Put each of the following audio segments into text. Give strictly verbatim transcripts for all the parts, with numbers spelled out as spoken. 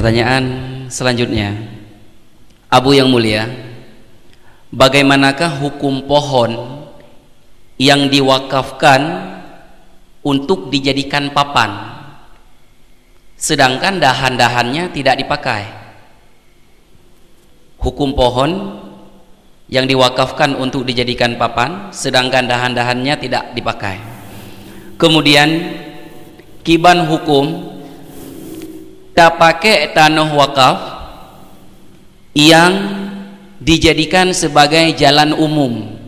Pertanyaan selanjutnya, Abu yang Mulia, bagaimanakah hukum pohon yang diwakafkan untuk dijadikan papan, sedangkan dahan-dahannya tidak dipakai? Hukum pohon yang diwakafkan untuk dijadikan papan, sedangkan dahan-dahannya tidak dipakai. Kemudian, kiban hukum tapakai tanoh wakaf yang dijadikan sebagai jalan umum.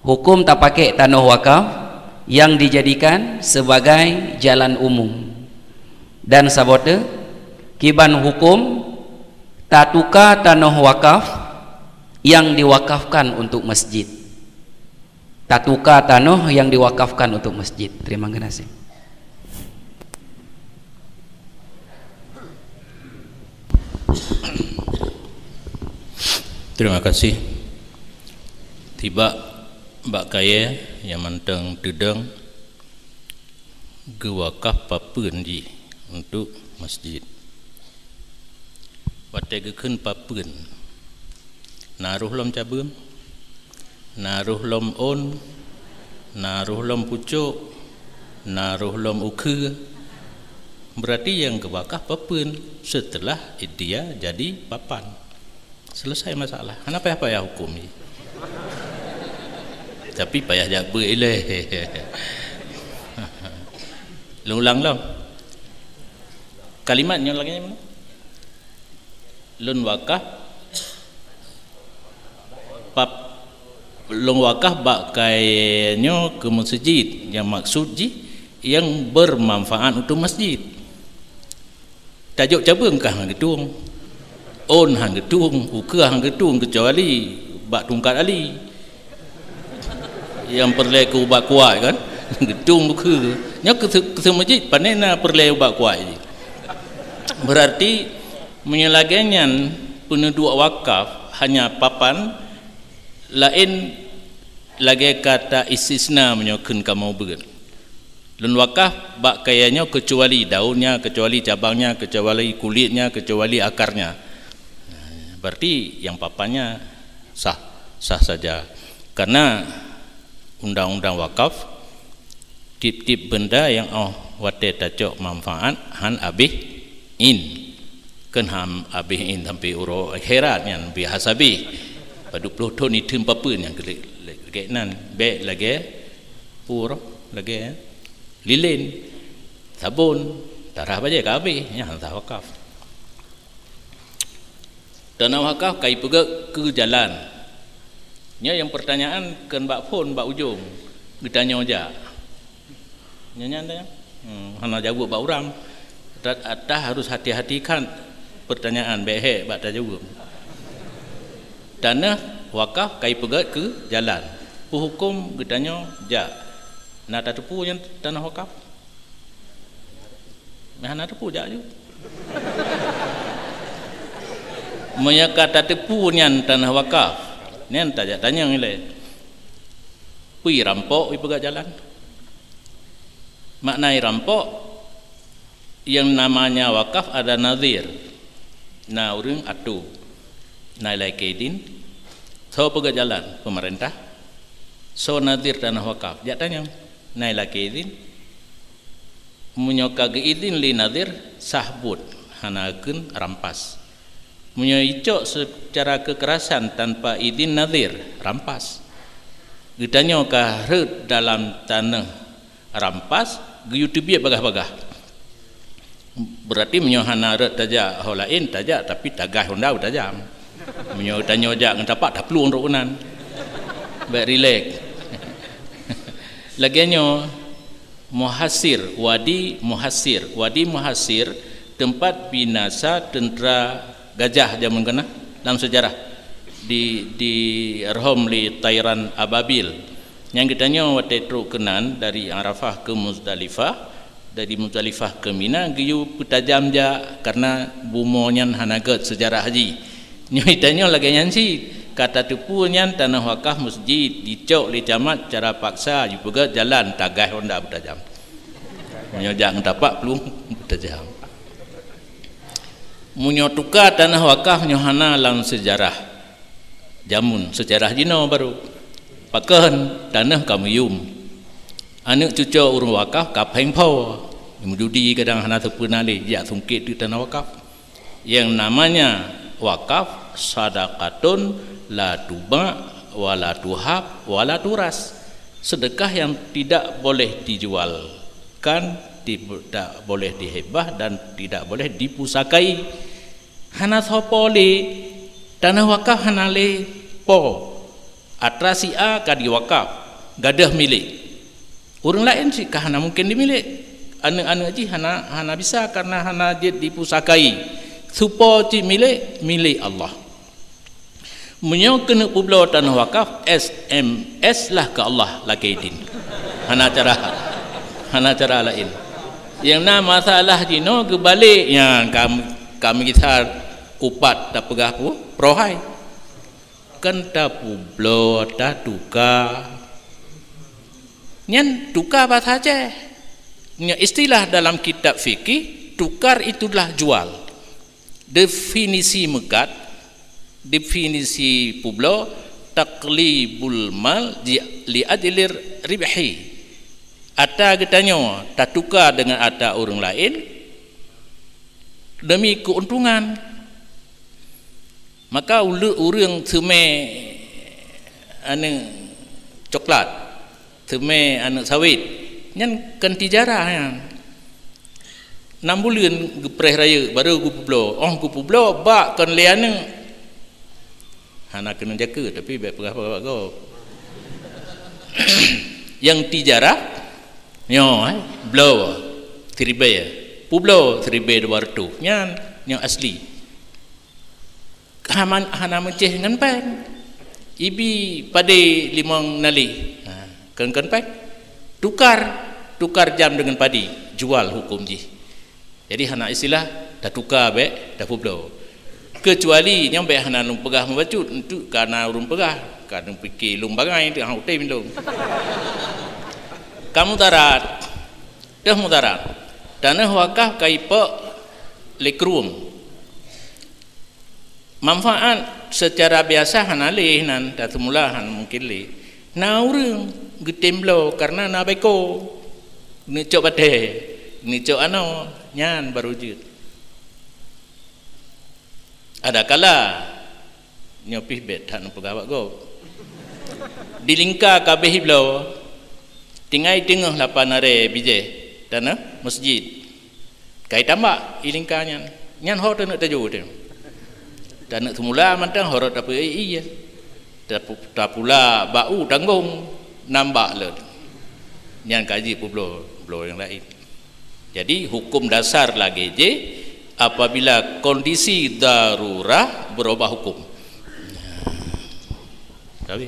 Hukum tapakai tanoh wakaf yang dijadikan sebagai jalan umum. Dan sabote, kiban hukum tatuka tanoh wakaf yang diwakafkan untuk masjid. Tatuka tanoh yang diwakafkan untuk masjid. Terima kasih. Terima kasih. Tibak bak kayée nyang mantong teudong geuwakaf papeuen jih untuk masjid. Watée geukheun papeuen, na roh lom cabeueng, na roh lom ôn, na roh lom pucok, na roh lom ukheue. Berarti nyang geuwakaf papeuen setelah dia jadi papan. Selesai masalah. Hana payah-payah hukum jih. Tapi payah jak beuet ilée. Lôn ulang lom. Kalimat nyoe lagée nyoe. Lôn wakaf pap-, lôn wakaf bak kayée nyoe keu meuseujid, nyang maksud jih nyang bermanfaat untuk masjid. Tajok cabeueng kah han geutueng. Ôn han geutueng, ukheue han geutueng, keucuali bak tungkat ali. Nyang peureulée keu ubat kuat kan? Geutueng ukheue. Nyoe keu seu-, keu seumeujid pane na peureulée ubat kuat jih. Berarti meunyoe lagée nyan peuneuduek wakaf hanya papan, laén lagée kata istisna meunyoe kheun kamoe beuet. Lôn wakaf bak kayée nyoe keucuali daunnya, keucuali cabangnya, keucuali kulitnya, keucuali akarnya. Berarti nyang papannya sah, sah saja. Karena undang-undang wakaf, tieb-tieb beunda nyang óh watée tacok manfaat han abéh in. Kheun han abéh in sampai uroe akhirat nyan biasa bih. Padub ploh thon itheun papeuen nyang geulék-lék nan. Bék lagée pur, lagée lilén, sabon, tarah bajée ka abéh, nyan han sah wakaf. Tanah wakaf ka ipeugét keu jalan. Nyoe nyang pertanyaan kheun bak phon bak ujong, geutanyoe jak. Nyan, nyan, nyan. Hmm, hana jaweueb bak urang. Tat-, ata harus hati-hati kan pertanyaan bék hék bak tajaweueb. Tanah wakaf ka ipeugét keu jalan. Peu huköm geutanyoe jak. Na tateupeue nyan tanah wakaf? Meuhana teupeue jak ju. Meunyoe ka tateupeue nyan tanah wakaf, nyan tajak tanyong ilée. Peue rampok ipeugét jalan? Makna rampok, yang namanya wakaf ada nazir. Na ureuëng atô, na ilakée idin, soe peugét jalan? Pemerintah. Soe nazir tanah wakaf? Jak tanyong. Na ilakée idin. Meunyoe ka geuidin lé nazir, sah buet, hana kheun rampas. Meunyoe icok seucara keukerasan tanpa idin nazir, rampas. Geutanyoe ka rhot dalam taneuh rampas, geuyue teubiet bagaih-bagaih. Berarti meunyoe hana rhot tajak ho laén, tajak tapi tagaih honda beutajam. Meunyoe tanyoe jak ngon tapak, taplueng rot keunan. Bék rilek. Lagée nyoe, Muhasir, Wadi Muhasir. Wadi Muhasir teumpat binasa teuntra gajah jameun keunah lam seujarah di, di rhom lé tairan ababil. Nyang geutanyoe watée trok keunan dari Arafah keu Muzdalifah, dari Muzdalifah keu Mina geuyue peutajam jak karna bumoe nyan hana gét seujarah jih. Nyoe tanyoe lagée nyan cit, ka tateupeue nyan tanah wakaf meuseujid, dicok lé camat cara paksa jipeugét jalan tagaih honda beutajam. Meunyoe jak ngon tapak plueng beutajam. Meunyoe tuka tanoh wakaf nyoe hana lam seujarah jameun, seujarah jinoe barô. Pakon tanoh ka meuyum. Aneuk cucoe ureuëng wakaf ka péng pho. Meujudi kadang hana teupeuna lé, jak sungkét teuk tanoh wakaf. Yang namanya wakaf sadaqatun la tuba wa la tuhab wa la turas. Sedekah yang tidak boleh dijualkan, tidak boleh dihibah dan tidak boleh dipusakai. Hana soe po lé, tanoh wakaf hana lé po. Atra si A ka diwakaf, gadôh milék. Ureuëng laén cit ka hana mungken dimilék. Aneuk-aneuk jih hana, hana bisa karena hana jeuet dipusakai. Soe po cit milék, milék Allah. Meunyoe keuneuk peubloe tanoh wakaf, S M S lah keu Allah lakée idin. Hana cara, hana cara laén. Nyang na masalah jinoe geubalek nyan kam-, kami gisa upat tapeugah pu-, prohai. Kan tapeubloe, tatuka. Nyan tuka basa Aceh. Nyan istilah dalam kitab fikih, tukar itulah jual. Definisi meukat, definisi peubloe, taqlibul mal ji-, li ajlir ribhi. Ata geutanyoe tatuka deungon ata ureuëng laén demi keuntungan. Maka ule-, ureuëng seumé aneuk coklat, seumé aneuk sawét, nyan kan tijarah nyan. Nam buleuen geupreh rayeuk, baru geupeubloe. Oh, geupeubloe bak kon lé aneuk. Hana keuneuk jakeu, tapi bék peugah-peugah bak gob. Nyang tijarah, nyoe, eh, bloe, siribèe. Peubloe, siribèe dua reutôh. Nyan, nyang asli. Hana, hana meucéh ngon péng. Ibi padé limong nalih. Ha, kon, kon péng. Tukar, tukar jam deungon padé. Jual huköm jih. Jadi hana istilah tatuka bék tapeubloe. Keucuali nyoe bék hana lôn peugah meubacut, enteuk ka na ureuëng peugah, ka neupike lôn bangai teuh hana utem lôn. Ka mudarat. Teuh mudarat. Tanoh wakaf ka ipok lé krueng. Manfaat seucara biasa hana lé nan, tateumula hana mungken lé. Na ureuëng geutem bloe kareuna na beko. Neucok batée, neucok anoe, nyan baru jeuet. Adakala nyoe pih bék that neupeugah bak gob. Di lingka ka abéh bloe, tinggai teungoh lapan aré bijéh tanoh meuseujid. Kai tambak i lingka nyan. Nyan ho taneuk tajôh teuh. Taneuk seumula mantong ho rot tapeu ie. Tapu-, tapula bak u tanggong nambak lé. Nyan ka jipeubloe, bloe nyang laén. Jadi huköm dasar lagée jih apabila kondisi darurah beurubah huköm. Tapi